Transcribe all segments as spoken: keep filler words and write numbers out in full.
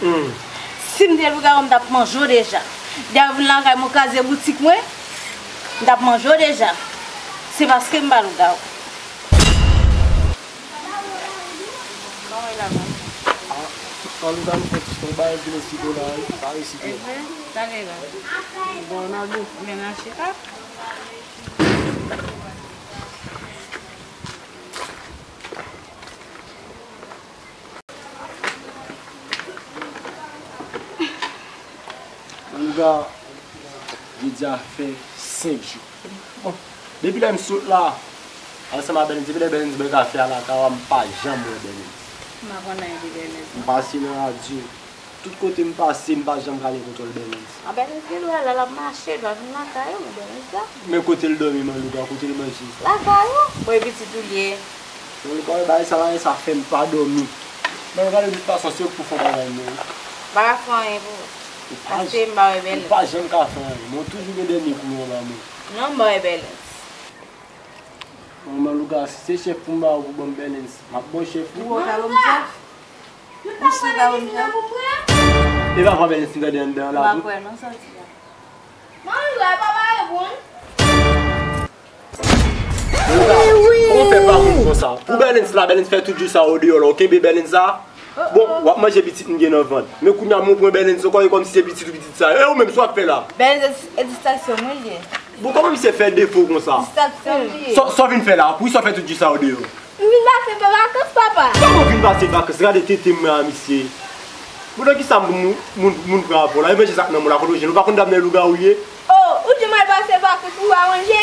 Hmm. Si m te lougawou, m t ap manje w deja. Dèyè w vin lakay mwen, w kraze boutik mwen, m t ap manje w deja. Se paske m pa lougawou. Kòman e la, man? Ah, ann ba m fè ti ton bagay vin isit la, wi. Pa isit la. Evre, talè la. Bon, n ale. Men n al chita. Louga, jodi a fè senk jou. Bon, depi lè m sot la, ansanm ak Bèlens, depi lè Bèlens bay kafe a lakay ou a, m pa janm wè Bèlens. M pa konn anyen de Bèlens, non. M pase nan radyo. Tout kote m pase, m pa janm ka gen kontwòl Bèlens. A, Bèlens gen dwa la, l ap mache, l pa vin lakay ou, men Bèlens la. Men kote l dòmi, Manlouga, kote l manje? Lakay ou? Bon, e pitit ou l ye. Manlouga, bagay sa, bagay sa fè m pa dòmi. Manlouga, de tout fason, se ou k pou fè yon bagay, men. M pa ka fè anyen pou ou. Ou pa Paske m pa wè Bèlens. Ou pa janm ka fè anyen. Mwen toujou gen dènye kou yo anba men. Non, m pa wè Bèlens. Bon, Manlouga, si se chèf pou m ba ou pou ban m Bèlens, m ap ba w chèf, wi. Ou wè w ka ban m chèf? Ou si w ka ban m chèf? E pa pran Bèlens m tande anndan la tou? M pa kwè non sa w di a. Manlouga, e pa pale bon. Manlouga, kòman w fè pa moun konsa? Pou Bèlens la, Bèlens fè tout jou sa ou deyò la, ou kenbe Bèlens la? Bon, w ap manje pitit m gen nan vant. Men kounye a, men w pran Bèlens ankò, e kòmsi se pitit ou pitit sa. E ou menm, sa w ap fè la? Bèlens e dis-, e distraksyon mwen l ye. Bon, kòman misye fè defo konsa? Distraksyon l ye. Sa, sa w vin fè la? Poukisa w fè tout jou sa ou deyò? M vin pase pa vakans, papa. Kòman w vin pase vakans? Gade tete mwen a, misye. Bon, nan kisa moun, moun, moun pran avè w la? E manje sa k nan men w la, kote w jwenn? Ou pa konn dam nan e lougawou l ye? Oh, ou di m al pase vakans pou pa manje?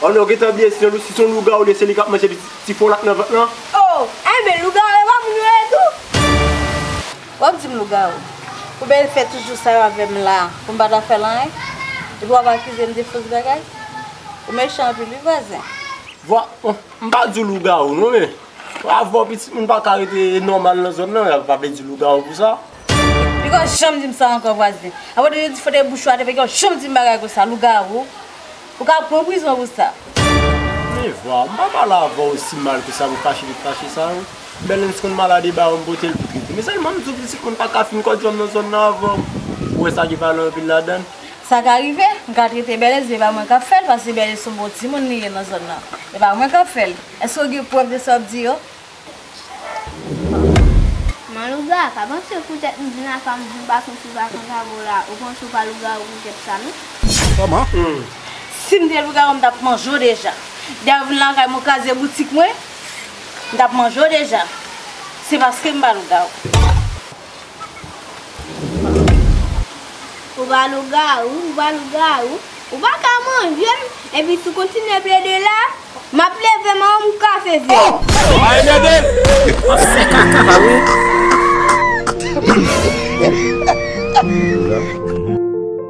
Oh non, gentan bliye, si se yon lougawou l ye, se li k ap manje ti, ti fon la k nan vant lan. Oh, enben, lougawou yo pa moun yo ye tou? W ap di m lougawou. Ou byen fè tout jou sa yo avè m la, pou m pa ta fè l anyen? Epi w ap akize m de fos bagay? Ou mechan anpil wi, vwazen. Vwa, oh, m pa di w lougawou, non, men. Avè w, pitit moun pa ka rete nòmal nan zòn nan, pa vle di lougawou pou sa. Li poko janm di m sa ankò, vwazen. Apre de di fote bouch ou atè, poko janm di m bagay konsa, lougawou. Ou ka pran prizon pou sa. Men vwa, m pa pale avè w osi mal ke sa pou fache tout fache sa, non. Bèlens konn malad e ba yo m pote l pou trete. Men sèlman m di w pitit moun pa ka fin kòdjòm nan zòn nan avè w. Ou wè sa gen valè anpil ladan l. Sa ka rive, m ka trete Bèlens, men e pa mwen k ap fè l, paske Bèlens se yon bon timoun li ye nan zòn nan. E pa mwen k ap fè l. Èske w gen prèv de sa w ap di yo? Manlouga, pa panse poutèt m vin lakay m, m pa santi vakans avè w la, ou panse w pa lougawou poutèt sa, non? Kòman? Hmm. Si m te lougawou, m t ap manje w deja. Dèyè w vin lakay mwen, w kraze boutik mwen, m t ap manje w deja. Se paske m pa lougawou. Ou pa lougawou, ou pa lougawou. Ou pa ka manje m, epi si w kontinye plede la, m ap leve manman m kafe zye w. Ay, mède! Ah wi,